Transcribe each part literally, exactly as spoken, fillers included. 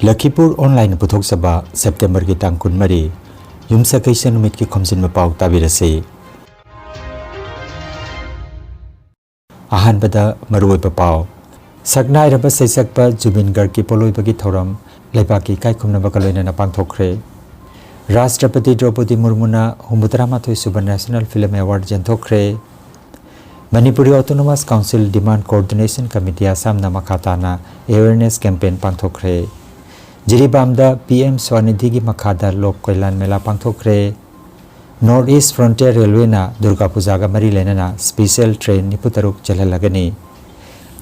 ꯂꯈꯤꯄꯨꯔ ꯑꯣꯟꯂꯥꯏꯟꯅ ꯄꯨꯊꯣꯛꯆꯕ ꯁꯦꯞꯇꯦꯝꯕꯔꯒꯤ ꯇꯥꯡ ꯀꯨꯟꯃꯔꯤ, ꯌꯨꯝꯁꯀꯩꯁ ꯅꯨꯃꯤꯠꯀꯤ ꯈꯣꯝꯖꯤꯟꯕ ꯄꯥꯎ ꯇꯥꯕꯤꯔꯁꯤ꯫ ꯑꯍꯥꯟꯕꯗ ꯃꯔꯨꯑꯣꯏꯕ ꯄꯥꯎ꯫ ꯁꯛꯅꯥꯏꯔꯕ ꯁꯩꯁꯛꯄ ꯖꯨꯕꯤꯟ ꯒꯔꯒꯀꯤ ꯄꯣꯂꯣꯏꯕꯒꯤ ꯊꯧꯔꯝ ꯂꯩꯕꯥꯛꯀꯤ ꯏꯀꯥꯏꯈꯨꯝꯅꯕꯒ ꯂꯣꯏꯅꯅ ꯄꯥꯡꯊꯣꯛꯈ꯭ꯔꯦ꯫ ꯔꯥꯁꯇ꯭ꯔꯄꯇꯤ ꯗ꯭ꯔꯧꯄꯗꯤ ꯃꯨꯔꯃꯨꯅ ꯍꯨꯝꯐꯨꯇꯔꯥꯃꯥꯊꯣꯏ ꯁꯨꯕ National Film Award ꯌꯦꯟꯊꯣꯛꯈ꯭ꯔꯦ꯫ Manipuri Autonomous Council Demand Coordination Committee ꯑꯁꯥꯝꯅ ꯃꯈꯥ ꯇꯥꯅ awareness campaign ꯄꯥꯡꯊꯣꯛꯈ꯭ꯔꯦ꯫ ꯖꯤꯔꯤꯕꯥꯝꯗ ꯄꯤ ꯑꯦꯝ ꯁ꯭ꯋꯥꯅꯤꯙꯤꯒꯤ ꯃꯈꯥꯗ ꯂꯣꯛ ꯀꯣꯏꯂꯥꯟ ꯃꯦꯂꯥ ꯄꯥꯡꯊꯣꯛꯈ꯭ꯔꯦ꯫ North East Frontier Railwayꯅ ꯗꯨꯔꯒꯥ ꯄꯨꯖꯥꯒ ꯃꯔꯤ ꯂꯩꯅꯅ special train ꯅꯤꯐꯨꯇꯔꯨꯛ ꯆꯦꯜꯍꯜꯂꯒꯅꯤ꯫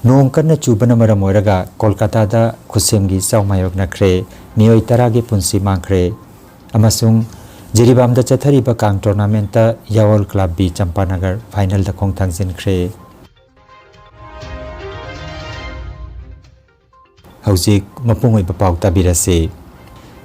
ꯅꯣꯡ ꯀꯟꯅ ꯆꯨꯕꯅ ꯃꯔꯝ ꯑꯣꯏꯔꯒ ꯀꯣꯜꯀꯥꯇꯥꯗ ꯈꯨꯠꯁꯦꯝꯒꯤ ꯏꯆꯥꯎ ꯃꯥꯌꯣꯛꯅꯈ꯭ꯔꯦ꯫ ꯃꯤꯑꯣꯏ ꯇꯔꯥꯒꯤ ꯄꯨꯟꯁꯤ ꯃꯥꯡꯈ꯭ꯔꯦ꯫ ꯑꯃꯁꯨꯡ ꯖꯤꯔꯤꯕꯥꯝꯗ ꯆꯠꯊꯔꯤꯕ ꯀꯥꯡ tournamentꯇ ꯌꯥꯋꯜ Club B ꯆꯝꯄꯥꯅꯒꯔ finalꯗ ꯈꯣꯡ ꯊꯥꯡꯖꯤꯟꯈ꯭ꯔꯦ꯫ ꯍꯧꯖꯤꯛ ꯃꯄꯨꯡ ꯑꯣꯏꯕ ꯄꯥꯎ ꯇꯥꯕꯤꯔꯁꯤ꯫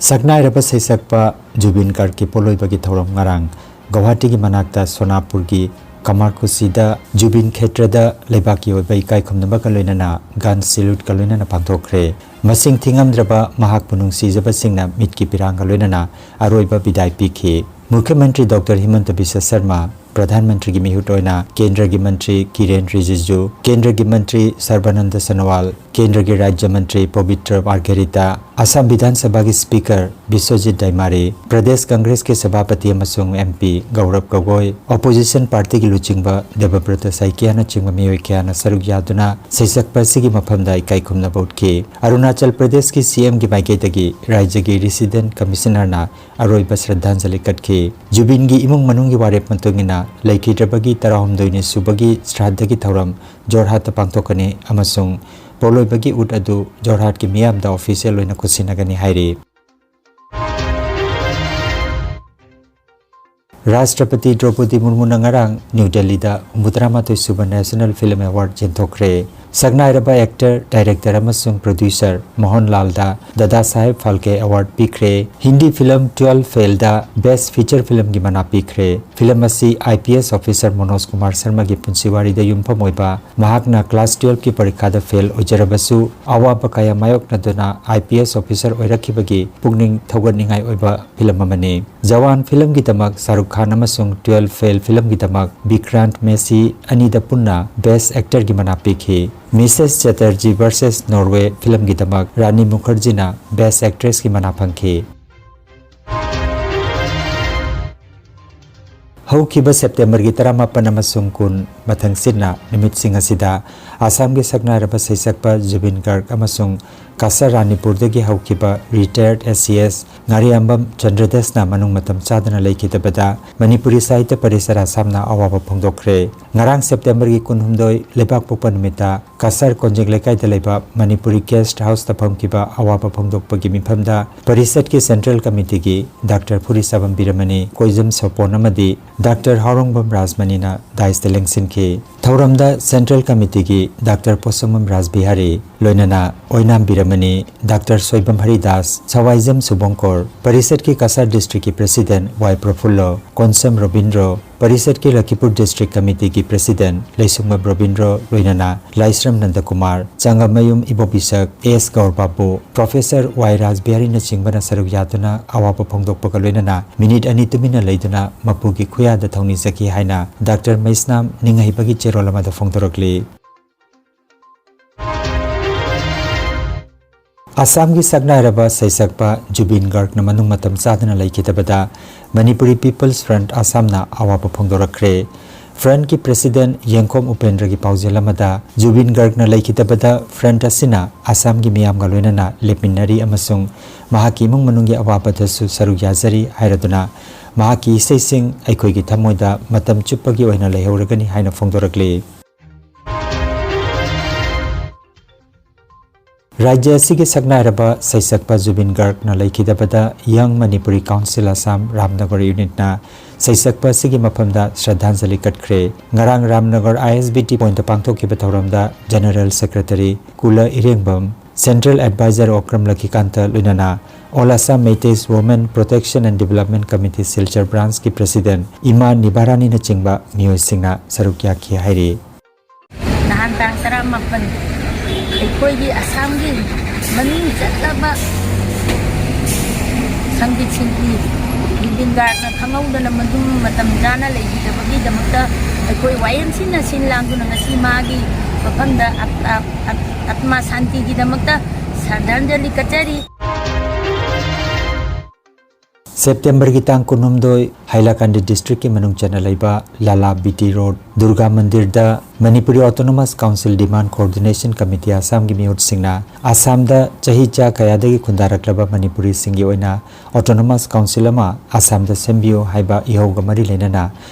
ꯁꯛꯅꯥꯏꯔꯕ ꯁꯩꯁꯛꯄ ꯖꯨꯕꯤꯟ ꯒꯔꯒꯀꯤ ꯄꯣꯂꯣꯏꯕꯒꯤ ꯊꯧꯔꯝ ꯉꯔꯥꯡ ꯒꯧꯍꯥꯇꯤꯒꯤ ꯃꯅꯥꯛꯇ ꯁꯣꯅꯥꯄꯨꯔꯒꯤ ꯀꯃꯥꯔꯀꯨꯁꯤꯗ ꯖꯨꯕꯤꯟ ꯈꯦꯇ꯭ꯔꯗ ꯂꯩꯕꯥꯛꯀꯤ ꯑꯣꯏꯕ ꯏꯀꯥꯏ ꯈꯨꯝꯅꯕꯒ ꯂꯣꯏꯅꯅ gun saluteꯀ ꯂꯣꯏꯅꯅ ꯄꯥꯡꯊꯣꯛꯈ꯭ꯔꯦ꯫ ꯃꯁꯤꯡ ꯊꯤꯉꯝꯗ꯭ꯔꯕ ꯃꯍꯥꯛꯄꯨ ꯅꯨꯡꯁꯤꯖꯕꯁꯤꯡꯅ ꯃꯤꯠꯀꯤ ꯄꯤꯔꯥꯡꯒ ꯂꯣꯏꯅꯅ ꯑꯔꯣꯏꯕ ꯕꯤꯗꯥꯏ ꯄꯤꯈꯤ꯫ ꯃꯨꯈ꯭ꯌ ꯃꯟꯇ꯭ꯔꯤ ꯗꯣꯛꯇꯔ ꯍꯤꯃꯟꯇ ꯕꯤꯁ꯭ꯋ ꯁꯔꯃ, ꯄ꯭ꯔꯙꯥꯟ ꯃꯟꯇ꯭ꯔꯤꯒꯤ ꯃꯤꯍꯨꯠ ꯑꯣꯏꯅ ꯀꯦꯟꯗ꯭ꯔꯒꯤ ꯃꯟꯇ꯭ꯔꯤ ꯀꯤꯔꯦꯟ ꯔꯤꯖꯤꯖꯨ, ꯀꯦꯟꯗ꯭ꯔꯒꯤ ꯃꯟꯇ꯭ꯔꯤ ꯁꯔꯕꯥꯅꯟꯗ ꯁꯣꯅꯣꯋꯥꯜ, ꯀꯦꯟꯗ꯭ꯔꯒꯤ ꯔꯥꯖ꯭ꯌ ꯃꯟꯇ꯭ꯔꯤ ꯄꯕꯤꯇ꯭ꯔ ꯃꯥꯔꯘꯔꯤꯇꯥ, ꯑꯁꯥꯝ ꯕꯤꯙꯥꯟ ꯁꯚꯥꯒꯤ Speaker ꯕꯤꯁ꯭ꯋꯖꯤꯠ ꯗꯥꯏꯃꯥꯔꯤ, ꯄ꯭ꯔꯗꯦꯁ ꯀꯪꯒ꯭ꯔꯦꯁꯀꯤ ꯁꯚꯥꯄꯇꯤ ꯑꯃꯁꯨꯡ MP ꯒꯧꯔꯕ ꯒꯣꯒꯣꯏ, opposition partyꯒꯤ ꯂꯨꯆꯤꯡꯕ ꯗꯦꯕꯕ꯭ꯔꯇ ꯁꯥꯏꯀꯤꯌꯥꯅꯆꯤꯡꯕ ꯃꯤꯑꯣꯏ ꯀꯌꯥꯅ ꯁꯔꯨꯛ ꯌꯥꯗꯨꯅ ꯁꯩꯁꯛꯄ ꯑꯁꯤꯒꯤ ꯃꯐꯝꯗ ꯏꯀꯥꯏ ꯈꯨꯝꯅꯕ ꯎꯠꯈꯤ꯫ ꯑꯔꯨꯅꯥꯆꯜ ꯄ꯭ꯔꯗꯦꯁꯀꯤ CMꯒꯤ ꯃꯥꯏꯀꯩꯗꯒꯤ ꯔꯥꯖ꯭ꯌꯒꯤ Resident Commissionerꯅ ꯑꯔꯣꯏꯕ ꯁ꯭ꯔꯗꯥꯟꯖꯂꯤ ꯀꯠꯈꯤ꯫ ꯖꯨꯕꯤꯟꯒꯤ ꯏꯃꯨꯡ ꯃꯅꯨꯡꯒꯤ ꯋꯥꯔꯦꯞ ꯃꯇꯨꯡ ꯏꯟꯅ ꯂꯩꯈꯤꯗ꯭ꯔꯕꯒꯤ ꯇꯔꯥꯍꯨꯝꯗꯣꯏꯅꯤ ꯁꯨꯕꯒꯤ ꯁ꯭ꯔꯥꯗꯙꯒꯤ ꯊꯧꯔꯝ ꯖꯣꯔꯍꯥꯠꯇ ꯄꯥꯡꯊꯣꯛꯀꯅꯤ ꯑꯃꯁꯨꯡ ꯄꯣꯂꯣꯏꯕꯒꯤ ꯎꯠ ꯑꯗꯨ ꯖꯣꯔꯍꯥꯠꯀꯤ ꯃꯤꯌꯥꯝꯗ official ꯑꯣꯏꯅ ꯈꯨꯠꯁꯤꯟꯅꯒꯅꯤ ꯍꯥꯏꯔꯤ꯫ ꯔꯥꯁꯇ꯭ꯔꯄꯇꯤ ꯗ꯭ꯔꯧꯄꯗꯤ ꯃꯨꯔꯃꯨꯅ ꯉꯔꯥꯡ ꯅ꯭ꯌꯨ ꯗꯦꯜꯂꯤꯗ ꯍꯨꯝꯐꯨꯇꯔꯥꯃꯥꯊꯣꯏ ꯁꯨꯕ National Film Award ꯌꯦꯟꯊꯣꯛꯈ꯭ꯔꯦ꯫ ꯁꯛꯅꯥꯏꯔꯕ actor, director ꯑꯃꯁꯨꯡ producer ꯃꯣꯍꯟ ꯂꯥꯜꯗ ꯗꯥꯗꯥ ꯁꯥꯍꯦꯕ ꯐꯥꯜꯀꯦ award ꯄꯤꯈ꯭ꯔꯦ꯫ Hindi film Twelfth Failꯗ best feature filmꯒꯤ ꯃꯅꯥ ꯄꯤꯈ꯭ꯔꯦ꯫ Film ꯑꯁꯤ IPS officer ꯃꯣꯅꯣꯖ ꯀꯨꯃꯥꯔ ꯁꯔꯃꯒꯤ ꯄꯨꯟꯁꯤ ꯋꯥꯔꯤꯗ ꯌꯨꯝꯐꯝ ꯑꯣꯏꯕ, ꯃꯍꯥꯛꯅ class twelveꯀꯤ ꯄꯔꯤꯈꯥꯗ fail ꯑꯣꯏꯖꯔꯕꯁꯨ ꯑꯋꯥꯕ ꯀꯌꯥ ꯃꯥꯌꯣꯛꯅꯗꯨꯅ IPS officer ꯑꯣꯏꯔꯛꯈꯤꯕꯒꯤ ꯄꯨꯛꯅꯤꯡ ꯊꯧꯒꯠꯅꯤꯡꯉꯥꯏ ꯑꯣꯏꯕ film ꯑꯃꯅꯤ꯫ ꯖꯋꯥꯟ filmꯒꯤꯗꯃꯛ ꯁꯥꯔꯨꯈ ꯈꯥꯟ ꯑꯃꯁꯨꯡ Twelfth Fail filmꯒꯤꯗꯃꯛ ꯕꯤꯀ꯭ꯔꯥꯟꯠ ꯃꯦꯁꯤ ꯑꯅꯤꯗ ꯄꯨꯟꯅ best actorꯒꯤ ꯃꯅꯥ ꯄꯤꯈꯤ꯫ Missus Chatterjee versus Norway filmꯒꯤꯗꯃꯛ ꯔꯥꯅꯤ ꯃꯨꯈꯔꯖꯤꯅ best actressꯀꯤ ꯃꯅꯥ ꯐꯪꯈꯤ꯫ ꯍꯧꯈꯤꯕ Septemberꯒꯤ ꯇꯔꯥꯃꯥꯄꯟ ꯑꯃꯁꯨꯡ ꯀꯨꯟ ꯃꯊꯪꯁꯤꯠꯅ ꯅꯨꯃꯤꯠꯁꯤꯡ ꯑꯁꯤꯗ ꯑꯁꯥꯝꯒꯤ ꯁꯛꯅꯥꯏꯔꯕ ꯁꯩꯁꯛꯄ ꯖꯨꯕꯤꯟ ꯒꯔꯒ ꯑꯃꯁꯨꯡ ꯀꯁꯥꯔ ꯔꯥꯅꯤꯄꯨꯔꯗꯒꯤ ꯍꯧꯈꯤꯕ retired ACS ꯉꯥꯔꯤꯌꯥꯝꯕꯝ ꯆꯟꯗ꯭ꯔꯗꯥꯁꯅ ꯃꯅꯨꯡ ꯃꯇꯝ ꯆꯥꯗꯅ ꯂꯩꯈꯤꯗꯕꯗ ꯃꯅꯤꯄꯨꯔꯤ ꯁꯥꯍꯤꯇ꯭ꯌ ꯄꯔꯤꯁꯠ ꯑꯁꯥꯝꯅ ꯑꯋꯥꯕ ꯐꯣꯡꯗꯣꯛꯈ꯭ꯔꯦ꯫ ꯉꯔꯥꯡ Septemberꯒꯤ ꯀꯨꯟꯍꯨꯝꯗꯣꯏ ꯂꯩꯕꯥꯛꯄꯣꯛꯄ ꯅꯨꯃꯤꯠꯇ ꯀꯁꯥꯔ ꯀꯣꯟꯖꯦꯡ ꯂꯩꯀꯥꯏꯗ ꯂꯩꯕ ꯃꯅꯤꯄꯨꯔꯤ guest houseꯇ ꯐꯝꯈꯤꯕ ꯑꯋꯥꯕ ꯐꯣꯡꯗꯣꯛꯄꯒꯤ ꯃꯤꯐꯝꯗ ꯄꯔꯤꯁꯠꯀꯤ central committeeꯒꯤ ꯗꯥꯛꯇꯔ ꯐꯨꯔꯤꯁꯥꯕꯝ ꯕꯤꯔꯃꯅꯤ, ꯀꯣꯏꯖꯝ ꯁꯣꯄꯣꯟ ꯑꯃꯗꯤ ꯗꯥꯛꯇꯔ ꯍꯥꯎꯔꯣꯡꯕꯝ ꯔꯥꯖꯃꯅꯤꯅ dais ꯂꯦꯡꯁꯤꯟꯈꯤ꯫ ꯊꯧꯔꯝꯗ central committeeꯒꯤ ꯗꯥꯛꯇꯔ ꯄꯣꯠꯁꯪꯕꯝ ꯔꯥꯖꯕꯤꯍꯥꯔꯤ, ꯂꯣꯏꯅꯅ ꯑꯣꯏꯅꯥꯝ ꯕꯤꯔꯃꯅꯤ, ꯗꯥꯛꯇꯔ ꯁꯣꯏꯕꯝ ꯍꯔꯤꯗꯥꯁ, ꯁꯋꯥꯏꯖꯝ ꯁꯨꯕꯣꯡꯀꯣꯔ, ꯄꯔꯤꯁꯠꯀꯤ ꯀꯁꯥꯔ districtꯀꯤ president ꯋꯥꯏ ꯄ꯭ꯔꯐꯨꯜꯂꯣ, ꯀꯣꯟꯁꯝ ꯔꯣꯕꯤꯟꯗ꯭ꯔꯣ, ꯄꯔꯤꯁꯠꯀꯤ ꯂꯈꯤꯄꯨꯔ district committeeꯒꯤ president ꯂꯩꯁꯨꯡꯕꯝ ꯔꯣꯕꯤꯟꯗ꯭ꯔꯣ, ꯂꯣꯏꯅꯅ ꯂꯥꯏꯁ꯭ꯔꯝ ꯅꯟꯗꯀꯨꯃꯥꯔ, ꯆꯥꯡꯒꯝꯃꯌꯨꯝ ꯏꯕꯣꯕꯤꯁꯛ, ꯑꯦꯁ ꯒꯧꯔꯕꯥꯕꯨ, ꯄ꯭ꯔꯣꯐꯦꯁꯔ ꯋꯥꯏ ꯔꯥꯖꯕꯤꯍꯥꯔꯤꯅꯆꯤꯡꯕꯅ ꯁꯔꯨꯛ ꯌꯥꯗꯨꯅ ꯑꯋꯥꯕ ꯐꯣꯡꯗꯣꯛꯄꯒ ꯂꯣꯏꯅꯅ ꯃꯤꯅꯤꯠ ꯑꯅꯤ ꯇꯨꯃꯤꯟꯅ ꯂꯩꯗꯨꯅ ꯃꯄꯨꯒꯤ ꯈꯨꯌꯥꯗ ꯊꯧꯅꯤꯖꯈꯤ ꯍꯥꯏꯅ ꯗꯥꯛꯇꯔ ꯃꯩꯁꯅꯥꯝ ꯅꯤꯡꯍꯩꯕꯒꯤ ꯆꯦꯔꯣꯜ ꯑꯃꯗ ꯐꯣꯡꯗꯣꯔꯛꯂꯤ꯫ ꯑꯁꯥꯝꯒꯤ ꯁꯛꯅꯥꯏꯔꯕ ꯁꯩꯁꯛꯄ ꯖꯨꯕꯤꯟ ꯒꯔꯒꯅ ꯃꯅꯨꯡ ꯃꯇꯝ ꯆꯥꯗꯅ ꯂꯩꯈꯤꯗꯕꯗ ꯃꯅꯤꯄꯨꯔꯤ People's Front ꯑꯁꯥꯝꯅ ꯑꯋꯥꯕ ꯐꯣꯡꯗꯣꯔꯛꯈ꯭ꯔꯦ꯫ Frontꯀꯤ president ꯌꯦꯡꯈꯣꯝ ꯎꯄꯦꯟꯗ꯭ꯔꯒꯤ ꯄꯥꯎꯖꯦꯜ ꯑꯃꯗ ꯖꯨꯕꯤꯟ ꯒꯔꯒꯅ ꯂꯩꯈꯤꯗꯕꯗ Front ꯑꯁꯤꯅ ꯑꯁꯥꯝꯒꯤ ꯃꯤꯌꯥꯝꯒ ꯂꯣꯏꯅꯅ ꯂꯦꯞꯃꯤꯟꯅꯔꯤ ꯑꯃꯁꯨꯡ ꯃꯍꯥꯛꯀꯤ ꯏꯃꯨꯡ ꯃꯅꯨꯡꯒꯤ ꯑꯋꯥꯕꯗꯁꯨ ꯁꯔꯨꯛ ꯌꯥꯖꯔꯤ ꯍꯥꯏꯔꯗꯨꯅ ꯃꯍꯥꯛꯀꯤ ꯏꯁꯩꯁꯤꯡ ꯑꯩꯈꯣꯏꯒꯤ ꯊꯃꯣꯏꯗ ꯃꯇꯝ ꯆꯨꯞꯄꯒꯤ ꯑꯣꯏꯅ ꯂꯩꯍꯧꯔꯒꯅꯤ ꯍꯥꯏꯅ ꯐꯣꯡꯗꯣꯔꯛꯂꯤ꯫ ꯔꯥꯖ꯭ꯌ ꯑꯁꯤꯒꯤ ꯁꯛꯅꯥꯏꯔꯕ ꯁꯩꯁꯛꯄ ꯖꯨꯕꯤꯟ ꯒꯔꯒꯅ ꯂꯩꯈꯤꯗꯕꯗ Young Manipuri Council Assam Ramnagar unitꯅ ꯁꯩꯁꯛꯄ ꯑꯁꯤꯒꯤ ꯃꯐꯝꯗ ꯁ꯭ꯔꯗꯥꯟꯖꯂꯤ ꯀꯠꯈ꯭ꯔꯦ꯫ ꯉꯔꯥꯡ ꯔꯥꯝꯅꯒꯔ ISBT point ꯄꯥꯡꯊꯣꯛꯈꯤꯕ ꯊꯧꯔꯝꯗ General Secretary ꯀꯨꯂ ꯏꯔꯦꯡꯕꯝ, Central Advisor Okram ꯂꯈꯤꯀꯥꯟꯇ ꯂꯣꯏꯅꯅ All Assam Meiteis Women Protection and Development Committee Silchar Branch ꯀꯤ President ꯏꯃꯥ ꯅꯤꯕꯥꯔꯥꯅꯤꯅꯆꯤꯡꯕ ꯃꯤꯑꯣꯏꯁꯤꯡꯅ ꯁꯔꯨꯛ ꯌꯥꯈꯤ ꯍꯥꯏꯔꯤ꯫ ꯅꯍꯥꯟ ꯇꯥꯡ ꯇꯔꯥꯃꯥꯄꯟ ꯑꯩꯈꯣꯏꯒꯤ ꯑꯁꯥꯝꯒꯤ ꯃꯃꯤꯡ ꯆꯠꯂꯕ ꯁꯪꯒꯤꯠ ꯁꯤꯜꯄꯤ ꯖꯨꯕꯤꯟ ꯒꯥꯔꯒꯅ ꯈꯪꯍꯧꯗꯅ ꯃꯗꯨꯝ ꯃꯇꯝ ꯆꯥꯅ ꯂꯩꯈꯤꯗꯕꯒꯤꯗꯃꯛꯇ ꯑꯩꯈꯣꯏ YMCꯅ ꯁꯤꯟ ꯂꯥꯡꯗꯨꯅ ꯉꯁꯤ ꯃꯥꯒꯤ ꯃꯐꯝꯗ ꯑꯠ-, ꯑꯠ-, ꯑꯠ-, ꯑꯥꯠꯃꯥ ꯁꯥꯟꯇꯤꯒꯤꯗꯃꯛꯇ ꯁ꯭ꯔꯗꯥꯟꯖꯂꯤ ꯀꯠꯆꯔꯤ꯫ ꯁꯦꯞꯇꯦꯝꯕꯔꯒꯤ ꯇꯥꯡ ꯀꯨꯟꯍꯨꯝꯗꯣꯏ ꯍꯥꯏꯂꯥꯀꯥꯟꯗꯤ ꯗꯤꯁꯇ꯭ꯔꯤꯛꯀꯤ ꯃꯅꯨꯡ ꯆꯟꯅ ꯂꯩꯕ ꯂꯥꯂꯥ BT Road Durga ꯃꯟꯗꯤꯔꯗ Manipuri Autonomous Council Demand Coordination Committee ꯑꯁꯥꯝꯒꯤ ꯃꯤꯍꯨꯠꯁꯤꯡꯅ ꯑꯁꯥꯝꯗ ꯆꯍꯤ ꯆꯥ ꯀꯌꯥꯗꯒꯤ ꯈꯨꯟꯗꯥꯔꯛꯂꯕ ꯃꯅꯤꯄꯨꯔꯤꯁꯤꯡꯒꯤ ꯑꯣꯏꯅ Autonomous Council ꯑꯃ ꯑꯁꯥꯝꯗ ꯁꯦꯝꯕꯤꯌꯨ ꯍꯥꯏꯕ ꯏꯍꯧꯒ ꯃꯔꯤ ꯂꯩꯅꯅ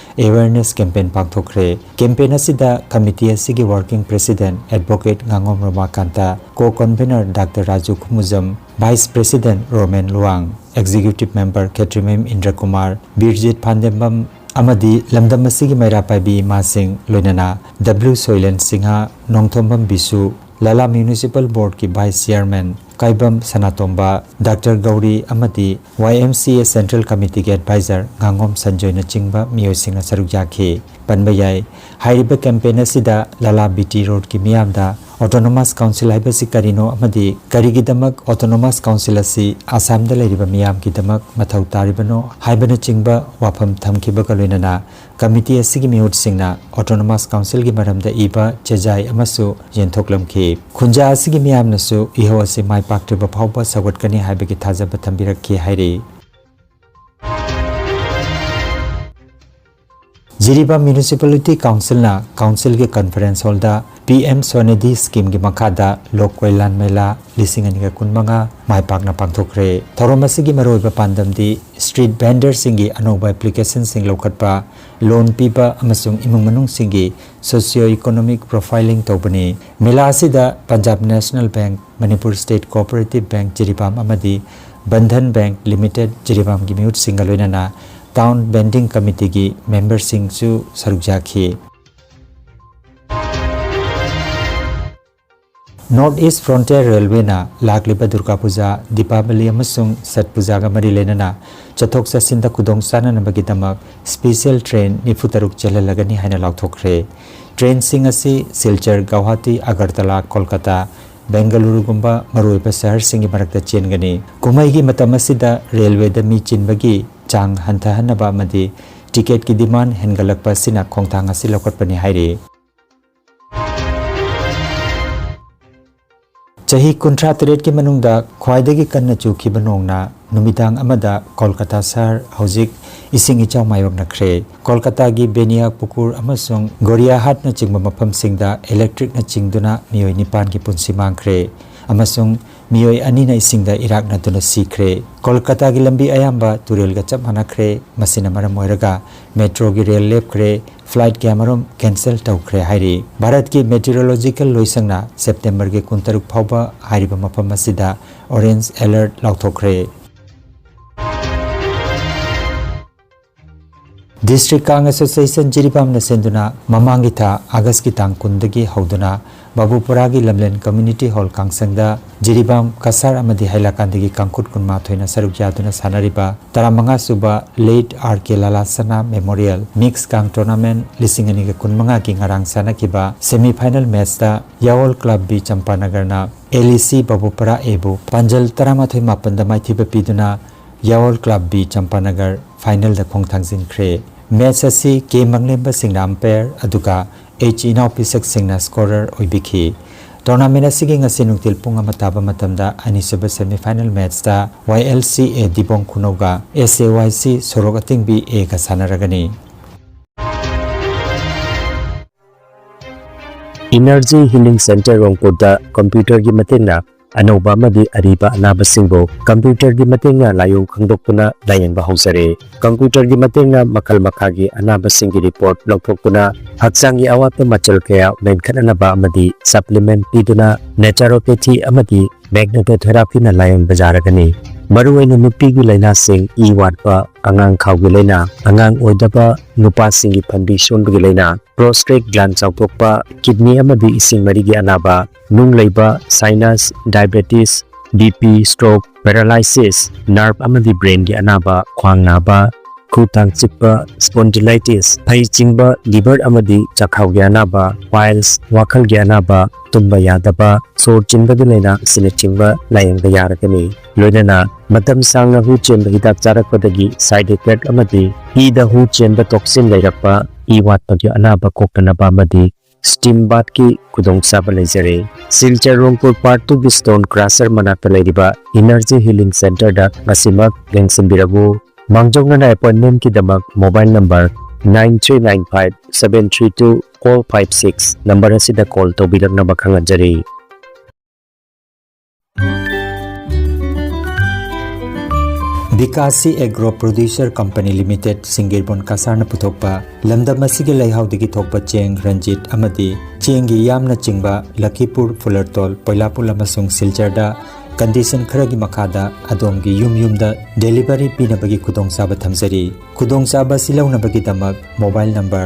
awareness campaign ꯄꯥꯡꯊꯣꯛꯈ꯭ꯔꯦ꯫ Campaign ꯑꯁꯤꯗ committee ꯑꯁꯤꯒꯤ Working President Advocate ꯉꯥꯉꯣꯝ Romakanta, Co-Convener Doctor Raju Khumujam, Vice President Romen Luwang, Executive Member Khetrimayum Indrakumar, Birjit Phandembam ꯑꯃꯗꯤ ꯂꯝꯗꯝ ꯑꯁꯤꯒꯤ ꯃꯩꯔꯥ ꯄꯥꯏꯕꯤ ꯏꯃꯥꯁꯤꯡ, ꯂꯣꯏꯅꯅ W ꯁꯣꯏꯂꯦꯟ Singh, Nongthombam ꯕꯤꯁꯨ, ꯂꯥꯂꯥ Municipal Board ꯀꯤ Vice Chairman ꯀꯥꯏꯕꯝ ꯁꯅꯥꯇꯣꯝꯕ, Doctor ꯒꯧꯔꯤ ꯑꯃꯗꯤ YMCA Central Committee ꯒꯤ Advisor ꯉꯥꯉꯣꯝ ꯁꯟꯖꯣꯏꯅꯆꯤꯡꯕ ꯃꯤꯑꯣꯏꯁꯤꯡꯅ ꯁꯔꯨꯛ ꯌꯥꯈꯤ꯫ ꯄꯟꯕ ꯌꯥꯏ, ꯍꯥꯏꯔꯤꯕ campaign ꯑꯁꯤꯗ ꯂꯥꯂꯥ BT Road ꯀꯤ ꯃꯤꯌꯥꯝꯗ Autonomous Council ꯍꯥꯏꯕꯁꯤ ꯀꯔꯤꯅꯣ ꯑꯃꯗꯤ ꯀꯔꯤꯒꯤꯗꯃꯛ Autonomous Council ꯑꯁꯤ ꯑꯁꯥꯝꯗ ꯂꯩꯔꯤꯕ ꯃꯤꯌꯥꯝꯒꯤꯗꯃꯛ ꯃꯊꯧ ꯇꯥꯔꯤꯕꯅꯣ ꯍꯥꯏꯕꯅꯆꯤꯡꯕ ꯋꯥꯐꯝ ꯊꯝꯈꯤꯕꯒ ꯂꯣꯏꯅꯅ committee ꯑꯁꯤꯒꯤ ꯃꯤꯍꯨꯠꯁꯤꯡꯅ Autonomous Council ꯒꯤ ꯃꯔꯝꯗ ꯏꯕ ꯆꯦꯖꯥꯏ ꯑꯃꯁꯨ ꯌꯦꯟꯊꯣꯛꯂꯝꯈꯤ꯫ ꯈꯨꯟꯖꯥ ꯑꯁꯤꯒꯤ ꯃꯤꯌꯥꯝꯅꯁꯨ ꯏꯍꯧ ꯑꯁꯤ ꯃꯥꯏ ꯄꯥꯛꯇ꯭ꯔꯤꯕ ꯐꯥꯎꯕ ꯁꯧꯒꯠꯀꯅꯤ ꯍꯥꯏꯕꯒꯤ ꯊꯥꯖꯕ ꯊꯝꯕꯤꯔꯛꯈꯤ ꯍꯥꯏꯔꯤ꯫ ꯖꯤꯔꯤꯕꯥꯝ Municipality Council ꯅ Council ꯒꯤ Conference Hall ꯗ PM Swanidhi Scheme ꯒꯤ ꯃꯈꯥꯗ ꯂꯣꯛ ꯀꯣꯏꯂꯥꯟ ꯃꯦꯂꯥ ꯂꯤꯁꯤꯡ ꯑꯅꯤꯒ ꯀꯨꯟꯃꯉꯥ ꯃꯥꯏ ꯄꯥꯛꯅ ꯄꯥꯡꯊꯣꯛꯈ꯭ꯔꯦ꯫ ꯊꯧꯔꯝ ꯑꯁꯤꯒꯤ ꯃꯔꯨꯑꯣꯏꯕ ꯄꯥꯟꯗꯝꯗꯤ street vendor ꯁꯤꯡꯒꯤ ꯑꯅꯧꯕ application ꯁꯤꯡ ꯂꯧꯈꯠꯄ, loan ꯄꯤꯕ ꯑꯃꯁꯨꯡ ꯏꯃꯨꯡ ꯃꯅꯨꯡꯁꯤꯡꯒꯤ socio economic profiling ꯇꯧꯕꯅꯤ꯫ ꯃꯦꯂꯥ ꯑꯁꯤꯗ Punjab National Bank, Manipur State Cooperative Bank Jiribam ꯑꯃꯗꯤ Bandhan Bank Limited ꯖꯤꯔꯤꯕꯥꯝꯒꯤ ꯃꯤꯍꯨꯠꯁꯤꯡꯒ ꯂꯣꯏꯅꯅ Town Bending Committeeꯒꯤ memberꯁꯤꯡꯁꯨ ꯁꯔꯨꯛ ꯌꯥꯈꯤ꯫ North East Frontier Railwayꯅ ꯂꯥꯛꯂꯤꯕ ꯗꯨꯔꯒꯥ ꯄꯨꯖꯥ, ꯗꯤꯄꯥꯕꯂꯤ ꯑꯃꯁꯨꯡ ꯁꯠ ꯄꯨꯖꯥꯒ ꯃꯔꯤ ꯂꯩꯅꯅ ꯆꯠꯊꯣꯛ ꯆꯠꯁꯤꯟꯗ ꯈꯨꯗꯣꯡ ꯆꯥꯅꯅꯕꯒꯤꯗꯃꯛ special train ꯅꯤꯐꯨ ꯇꯔꯨꯛ ꯆꯦꯜꯍꯜꯂꯒꯅꯤ ꯍꯥꯏꯅ ꯂꯥꯎꯊꯣꯛꯈ꯭ꯔꯦ꯫ Trainꯁꯤꯡ ꯑꯁꯤ ꯁꯤꯜꯆꯔ, ꯒꯧꯍꯥꯇꯤ, ꯑꯒꯔꯇꯂꯥ, ꯀꯣꯜꯀꯇꯥ, ꯕꯦꯡꯒꯂꯨꯔꯨꯒꯨꯝꯕ ꯃꯔꯨꯑꯣꯏꯕ ꯁꯍꯔꯁꯤꯡꯒꯤ ꯃꯔꯛꯇ ꯆꯦꯟꯒꯅꯤ꯫ ꯀꯨꯝꯍꯩꯒꯤ ꯃꯇꯝ ꯑꯁꯤꯗ railwayꯗ ꯃꯤ ꯆꯤꯟꯕꯒꯤ ꯆꯥꯡ ꯍꯟꯊꯍꯟꯅꯕ ꯑꯃꯗꯤ ticketꯀꯤ demand ꯍꯦꯟꯒꯠꯂꯛꯄ ꯑꯁꯤꯅ ꯈꯣꯡꯊꯥꯡ ꯑꯁꯤ ꯂꯧꯈꯠꯄꯅꯤ ꯍꯥꯏꯔꯤ꯫ ꯆꯍꯤ ꯀꯨꯟꯊ꯭ꯔꯥ ꯇꯔꯦꯠꯀꯤ ꯃꯅꯨꯡꯗ ꯈ꯭ꯋꯥꯏꯗꯒꯤ ꯀꯟꯅ ꯆꯨꯈꯤꯕ ꯅꯣꯡꯅ ꯅꯨꯃꯤꯗꯥꯡ ꯑꯃꯗ ꯀꯣꯜꯀꯇꯥ ꯁꯍꯔ ꯍꯧꯖꯤꯛ ꯏꯁꯤꯡ ꯏꯆꯥꯎ ꯃꯥꯌꯣꯛꯅꯈ꯭ꯔꯦ꯫ ꯀꯣꯜꯀꯇꯥꯒꯤ ꯕꯦꯅꯤꯌꯥꯄꯨꯀꯨꯔ ꯑꯃꯁꯨꯡ ꯒꯣꯔꯤꯌꯥꯍꯥꯠꯅꯆꯤꯡꯕ ꯃꯐꯝꯁꯤꯡꯗ electricꯅ ꯆꯤꯡꯗꯨꯅ ꯃꯤꯑꯣꯏ ꯅꯤꯄꯥꯟꯒꯤ ꯄꯨꯟꯁꯤ ꯃꯥꯡꯈ꯭ꯔꯦ ꯑꯃꯁꯨꯡ ꯃꯤꯑꯣꯏ ꯑꯅꯤꯅ ꯏꯁꯤꯡꯗ ꯏꯔꯥꯛꯅꯗꯨꯅ ꯁꯤꯈ꯭ꯔꯦ꯫ ꯀꯣꯜꯀꯇꯥꯒꯤ ꯂꯝꯕꯤ ꯑꯌꯥꯝꯕ ꯇꯨꯔꯦꯜꯒ ꯆꯞ ꯃꯥꯟꯅꯈ꯭ꯔꯦ꯫ ꯃꯁꯤꯅ ꯃꯔꯝ ꯑꯣꯏꯔꯒ metroꯒꯤ rail ꯂꯦꯞꯈ꯭ꯔꯦ, flight ꯀꯌꯥꯃꯔꯨꯝ cancel ꯇꯧꯈ꯭ꯔꯦ ꯍꯥꯏꯔꯤ꯫ ꯚꯥꯔꯠꯀꯤ meteorological ꯂꯣꯏꯁꯪꯅ Septemberꯒꯤ ꯀꯨꯟꯇꯔꯨꯛ ꯐꯥꯎꯕ ꯍꯥꯏꯔꯤꯕ ꯃꯐꯝ ꯑꯁꯤꯗ orange alert ꯂꯥꯎꯊꯣꯛꯈ꯭ꯔꯦ꯫ District Kang Association ꯖꯤꯔꯤꯕꯥꯝꯅ ꯁꯤꯟꯗꯨꯅ ꯃꯃꯥꯡꯒꯤ ꯊꯥ Augustꯀꯤ ꯇꯥꯡ ꯀꯨꯟꯗꯒꯤ ꯍꯧꯗꯨꯅ ꯕꯥꯕꯨꯄꯨꯔꯥꯒꯤ ꯂꯝꯂꯦꯟ Community Hall ꯀꯥꯡꯁꯪꯗ ꯖꯤꯔꯤꯕꯥꯝ ꯀꯁꯥꯔ ꯑꯃꯗꯤ ꯍꯥꯏꯂꯥꯀꯥꯟꯗꯒꯤ ꯀꯥꯡꯈꯨꯠ ꯀꯨꯟꯃꯥꯊꯣꯏꯅ ꯁꯔꯨꯛ ꯌꯥꯗꯨꯅ ꯁꯥꯟꯅꯔꯤꯕ ꯇꯔꯥꯃꯉꯥ ꯁꯨꯕ Late R K ꯂꯥꯂꯥꯁꯅꯥ Memorial Mix Kang Tournament ꯂꯤꯁꯤꯡ ꯑꯅꯤꯒ ꯀꯨꯟꯃꯉꯥꯒꯤ ꯉꯔꯥꯡ ꯁꯥꯟꯅꯈꯤꯕ semi final matchꯇ Yaol Club B ꯆꯝꯄꯥꯅꯒꯔꯅ LEC ꯕꯥꯕꯨꯄꯨꯔꯥ Aꯕꯨ ꯄꯥꯟꯖꯜ ꯇꯔꯥꯃꯥꯊꯣꯏ ꯃꯥꯄꯟꯗ ꯃꯥꯏꯊꯤꯕ ꯄꯤꯗꯨꯅ Yaol Club B ꯆꯝꯄꯥꯅꯒꯔ finalꯗ ꯈꯣꯡ ꯊꯥꯡꯖꯤꯟꯈ꯭ꯔꯦ꯫ Match ꯑꯁꯤ ꯀꯦ ꯃꯪꯂꯦꯝꯕ ꯁꯤꯡꯅ umpire ꯑꯗꯨꯒ ꯑꯩꯆ ꯏꯅꯥꯎꯄꯤꯁꯛ ꯁꯤꯡꯅ scorer ꯑꯣꯏꯕꯤꯈꯤ꯫ Tournament ꯑꯁꯤꯒꯤ ꯉꯁꯤ ꯅꯨꯡꯊꯤꯜ ꯄꯨꯡ ꯑꯃ ꯇꯥꯕ ꯃꯇꯝꯗ ꯑꯅꯤꯁꯨꯕ semi final matchꯇ YLCA ꯗꯤꯕꯣꯡ ꯈꯨꯅꯧꯒ SAYC ꯁꯣꯔꯣꯛ ꯑꯇꯤꯡꯕꯤ Aꯒ ꯁꯥꯟꯅꯔꯒꯅꯤ꯫ Energy Healing Center ꯔꯣꯡꯄꯨꯔꯗ computerꯒꯤ ꯃꯇꯦꯡꯅ ꯑꯅꯧꯕ ꯑꯃꯗꯤ ꯑꯔꯤꯕ ꯑꯅꯥꯕꯁꯤꯡꯕꯨ computerꯒꯤ ꯃꯇꯦꯡꯅ ꯂꯥꯏꯑꯣꯡ ꯈꯪꯗꯣꯛꯇꯨꯅ ꯂꯥꯌꯦꯡꯕ ꯍꯧꯖꯔꯦ꯫ Computerꯒꯤ ꯃꯇꯦꯡꯅ ꯃꯈꯜ ꯃꯈꯥꯒꯤ ꯑꯅꯥꯕꯁꯤꯡꯒꯤ report ꯂꯧꯊꯣꯛꯇꯨꯅ ꯍꯛꯆꯥꯡꯒꯤ ꯑꯋꯥꯠꯄ ꯃꯆꯜ ꯀꯌꯥ ꯃꯦꯟꯈꯠꯅꯅꯕ ꯑꯃꯗꯤ supplement ꯄꯤꯗꯨꯅ naturopathy ꯑꯃꯗꯤ magnetotherapyꯅ ꯂꯥꯌꯦꯡꯕ ꯌꯥꯔꯒꯅꯤ꯫ ꯃꯔꯨꯑꯣꯏꯅ ꯅꯨꯄꯤꯒꯤ ꯂꯥꯏꯅꯥꯁꯤꯡ, ꯏ ꯋꯥꯠꯄ, ꯑꯉꯥꯡ ꯈꯥꯎꯒꯤ ꯂꯥꯏꯅꯥ, ꯑꯉꯥꯡ ꯑꯣꯏꯗꯕ, ꯅꯨꯄꯥꯁꯤꯡꯒꯤ ꯐꯟꯕꯤ ꯁꯣꯟꯕꯒꯤ ꯂꯥꯏꯅꯥ, prostate gland ꯆꯥꯎꯊꯣꯛꯄ, kidney ꯑꯃꯗꯤ ꯏꯁꯤꯡ ꯃꯔꯤꯒꯤ ꯑꯅꯥꯕ, ꯅꯨꯡ ꯂꯩꯕ, sinus, diabetes, BP, stroke, paralysis, nerve ꯑꯃꯗꯤ brainꯒꯤ ꯑꯅꯥꯕ, ꯈ꯭ꯋꯥꯡ ꯅꯥꯕ, ꯈꯨ ꯇꯥꯡ ꯆꯤꯛꯄ, spondylitis, ꯐꯩ ꯆꯤꯡꯕ, liver ꯑꯃꯗꯤ ꯆꯥꯛꯈꯥꯎꯒꯤ ꯑꯅꯥꯕ, piles, ꯋꯥꯈꯜꯒꯤ ꯑꯅꯥꯕ, ꯇꯨꯝꯕ ꯌꯥꯗꯕ, ꯁꯣꯔ ꯆꯤꯟꯕꯒꯤ ꯂꯥꯏꯅꯥ ꯑꯁꯤꯅꯆꯤꯡꯕ ꯂꯥꯌꯦꯡꯕ ꯌꯥꯔꯒꯅꯤ꯫ ꯂꯣꯏꯅꯅ ꯃꯇꯝ ꯁꯥꯡꯅ ꯍꯨ ꯆꯦꯟꯕ ꯍꯤꯗꯥꯛ ꯆꯥꯔꯛꯄꯗꯒꯤ side effect ꯑꯃꯗꯤ ꯏꯗ ꯍꯨ ꯆꯦꯟꯕ toxin ꯂꯩꯔꯛꯄ, ꯏ ꯋꯥꯠꯄꯒꯤ ꯑꯅꯥꯕ ꯀꯣꯛꯇꯅꯕ ꯑꯃꯗꯤ steam bathꯀꯤ ꯈꯨꯗꯣꯡꯆꯥꯕ ꯂꯩꯖꯔꯦ꯫ ꯁꯤꯜꯆꯔ ꯔꯣꯡꯄꯨꯔ Part twoꯒꯤ stone crusher ꯃꯅꯥꯛꯇ ꯂꯩꯔꯤꯕ Energy Healing Centreꯗ ꯉꯁꯤꯃꯛ ꯌꯦꯡꯁꯤꯟꯕꯤꯔꯛꯎ꯫ ꯃꯥꯡꯖꯧꯅꯅ appointmentꯀꯤꯗꯃꯛ mobile number nine three nine five seven three two four five six number ꯑꯁꯤꯗ call ꯇꯧꯕꯤꯔꯛꯅꯕ ꯈꯪꯍꯟꯖꯔꯤ꯫ ꯕꯤꯀꯥꯁꯤ ꯑꯦꯒ꯭ꯔꯣ ꯄ꯭ꯔꯣꯗ꯭ꯌꯨꯁꯔ ꯀꯝꯄꯅꯤ ꯂꯤꯃꯤꯇꯦꯗ, ꯁꯤꯡꯒꯤꯔꯕꯣꯟ ꯀꯁꯥꯔꯅ ꯄꯨꯊꯣꯛꯄ ꯂꯝꯗꯝ ꯑꯁꯤꯒꯤ ꯂꯩꯍꯥꯎꯗꯒꯤ ꯊꯣꯛꯄ ꯆꯦꯡ ꯔꯟꯖꯤꯠ ꯑꯃꯗꯤ ꯆꯦꯡꯒꯤ ꯌꯥꯝꯅꯆꯤꯡꯕ ꯂꯈꯤꯄꯨꯔ, ꯐꯨꯂꯔꯇꯣꯜ, ꯄꯣꯏꯂꯥꯄꯨꯜ ꯑꯃꯁꯨꯡ ꯁꯤꯜꯆꯔꯗ condition ꯈꯔꯒꯤ ꯃꯈꯥꯗ ꯑꯗꯣꯝꯒꯤ ꯌꯨꯝ ꯌꯨꯝꯗ delivery ꯄꯤꯅꯕꯒꯤ ꯈꯨꯗꯣꯡꯆꯥꯕ ꯊꯝꯖꯔꯤ꯫ ꯈꯨꯗꯣꯡꯆꯥꯕ ꯑꯁꯤ ꯂꯧꯅꯕꯒꯤꯗꯃꯛ mobile number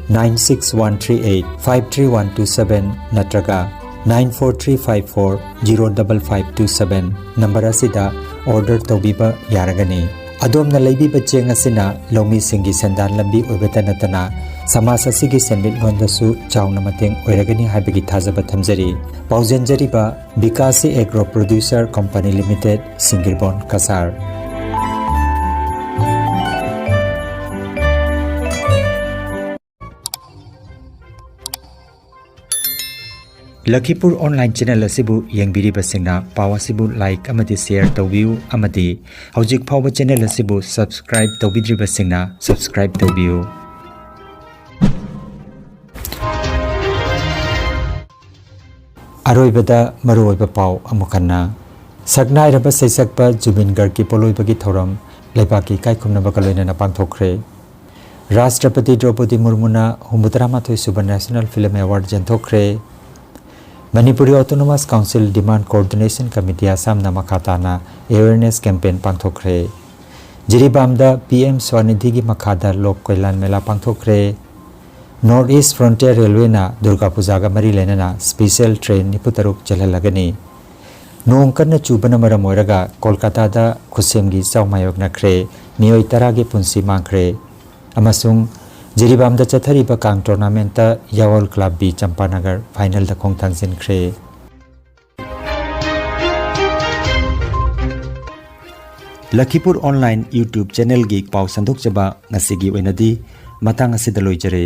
nine six one three eight five three one two seven ꯅꯠꯇ꯭ꯔꯒ nine four three five four zero double five two seven number ꯑꯁꯤꯗ order ꯇꯧꯕꯤꯕ ꯌꯥꯔꯒꯅꯤ꯫ ꯑꯗꯣꯝꯅ ꯂꯩꯕꯤꯕ ꯆꯦꯡ ꯑꯁꯤꯅ ꯂꯧꯃꯤꯁꯤꯡꯒꯤ ꯁꯦꯟꯗꯥꯟ ꯂꯝꯕꯤ ꯑꯣꯏꯕꯇ ꯅꯠꯇꯅ ꯁꯃꯥꯖ ꯑꯁꯤꯒꯤ ꯁꯦꯟꯃꯤꯠꯂꯣꯟꯗꯁꯨ ꯆꯥꯎꯅ ꯃꯇꯦꯡ ꯑꯣꯏꯔꯒꯅꯤ ꯍꯥꯏꯕꯒꯤ ꯊꯥꯖꯕ ꯊꯝꯖꯔꯤ꯫ ꯄꯥꯎꯖꯦꯟꯖꯔꯤꯕ Bikashi agro producer company limited, ꯁꯤꯡꯒꯤꯔꯕꯣꯟ ꯀꯁꯥꯔ꯫ ꯂꯈꯤꯄꯨꯔ online channel ꯑꯁꯤꯕꯨ ꯌꯦꯡꯕꯤꯔꯤꯕꯁꯤꯡꯅ ꯄꯥꯎ ꯑꯁꯤꯕꯨ like ꯑꯃꯗꯤ share ꯇꯧꯕꯤꯌꯨ ꯑꯃꯗꯤ ꯍꯧꯖꯤꯛ ꯐꯥꯎꯕ channel ꯑꯁꯤꯕꯨ subscribe ꯇꯧꯕꯤꯗ꯭ꯔꯤꯕꯁꯤꯡꯅ subscribe ꯇꯧꯕꯤꯌꯨ꯫ ꯑꯔꯣꯏꯕꯗ ꯃꯔꯨꯑꯣꯏꯕ ꯄꯥꯎ ꯑꯃꯨꯛ ꯍꯟꯅ꯫ ꯁꯛꯅꯥꯏꯔꯕ ꯁꯩꯁꯛꯄ ꯖꯨꯕꯤꯟ ꯒꯔꯒꯀꯤ ꯄꯣꯂꯣꯏꯕꯒꯤ ꯊꯧꯔꯝ ꯂꯩꯕꯥꯛꯀꯤ ꯏꯀꯥꯏꯈꯨꯝꯅꯕꯒ ꯂꯣꯏꯅꯅ ꯄꯥꯡꯊꯣꯛꯈ꯭ꯔꯦ꯫ ꯔꯥꯁꯇ꯭ꯔꯄꯇꯤ ꯗ꯭ꯔꯧꯄꯗꯤ ꯃꯨꯔꯃꯨꯅ ꯍꯨꯝꯐꯨꯇꯔꯥꯃꯥꯊꯣꯏ ꯁꯨꯕ National Film Award ꯌꯦꯟꯊꯣꯛꯈ꯭ꯔꯦ꯫ Manipuri autonomous council demand coordination committee ꯑꯁꯥꯝꯅ ꯃꯈꯥ ꯇꯥꯅ ꯑꯦꯋꯦꯔꯅꯦꯁ ꯀꯦꯝꯄꯦꯟ ꯄꯥꯡꯊꯣꯛꯈ꯭ꯔꯦ꯫ ꯖꯤꯔꯤꯕꯥꯝꯗ ꯄꯤ ꯑꯦꯝ ꯁ꯭ꯋꯥꯅꯤꯙꯤꯒꯤ ꯃꯈꯥꯗ ꯂꯣꯛ ꯀꯣꯏꯂꯥꯟ ꯃꯦꯂꯥ ꯄꯥꯡꯊꯣꯛꯈ꯭ꯔꯦ꯫ ꯅꯣꯔꯠ ꯏꯁ ꯐ꯭ꯔꯣꯟꯇꯤꯌꯔ ꯔꯦꯜꯋꯦꯅ ꯗꯨꯔꯒꯥ ꯄꯨꯖꯥꯒ ꯃꯔꯤ ꯂꯩꯅꯅ ꯁ꯭ꯄꯦꯁꯤꯌꯦꯜ ꯇ꯭ꯔꯦꯟ ꯅꯤꯐꯨꯇꯔꯨꯛ ꯆꯦꯜꯍꯜꯂꯒꯅꯤ꯫ ꯅꯣꯡ ꯀꯟꯅ ꯆꯨꯕꯅ ꯃꯔꯝ ꯑꯣꯏꯔꯒ ꯀꯣꯜꯀꯥꯇꯥꯗ ꯈꯨꯠꯁꯦꯝꯒꯤ ꯏꯆꯥꯎ ꯃꯥꯌꯣꯛꯅꯈ꯭ꯔꯦ꯫ ꯃꯤꯑꯣꯏ ꯇꯔꯥꯒꯤ ꯄꯨꯟꯁꯤ ꯃꯥꯡꯈ꯭ꯔꯦ꯫ ꯑꯃꯁꯨꯡ ꯖꯤꯔꯤꯕꯥꯝꯗ ꯆꯠꯊꯔꯤꯕ ꯀꯥꯡ ꯇꯣꯔꯅꯥꯃꯦꯟꯠꯇ ꯌꯥꯋꯜ ꯀ꯭ꯂꯕ ꯕꯤ ꯆꯝꯄꯥꯅꯒꯔ ꯐꯥꯏꯅꯦꯜꯗ ꯈꯣꯡ ꯊꯥꯡꯖꯤꯟꯈ꯭ꯔꯦ꯫ ꯂꯈꯤꯄꯨꯔ ꯑꯣꯟꯂꯥꯏꯟ YouTube ꯆꯦꯅꯦꯜꯒꯤ ꯄꯥꯎ ꯁꯟꯗꯣꯛꯆꯕ ꯉꯁꯤꯒꯤ ꯑꯣꯏꯅꯗꯤ ꯃꯇꯥꯡ ꯑꯁꯤꯗ ꯂꯣꯏꯖꯔꯦ꯫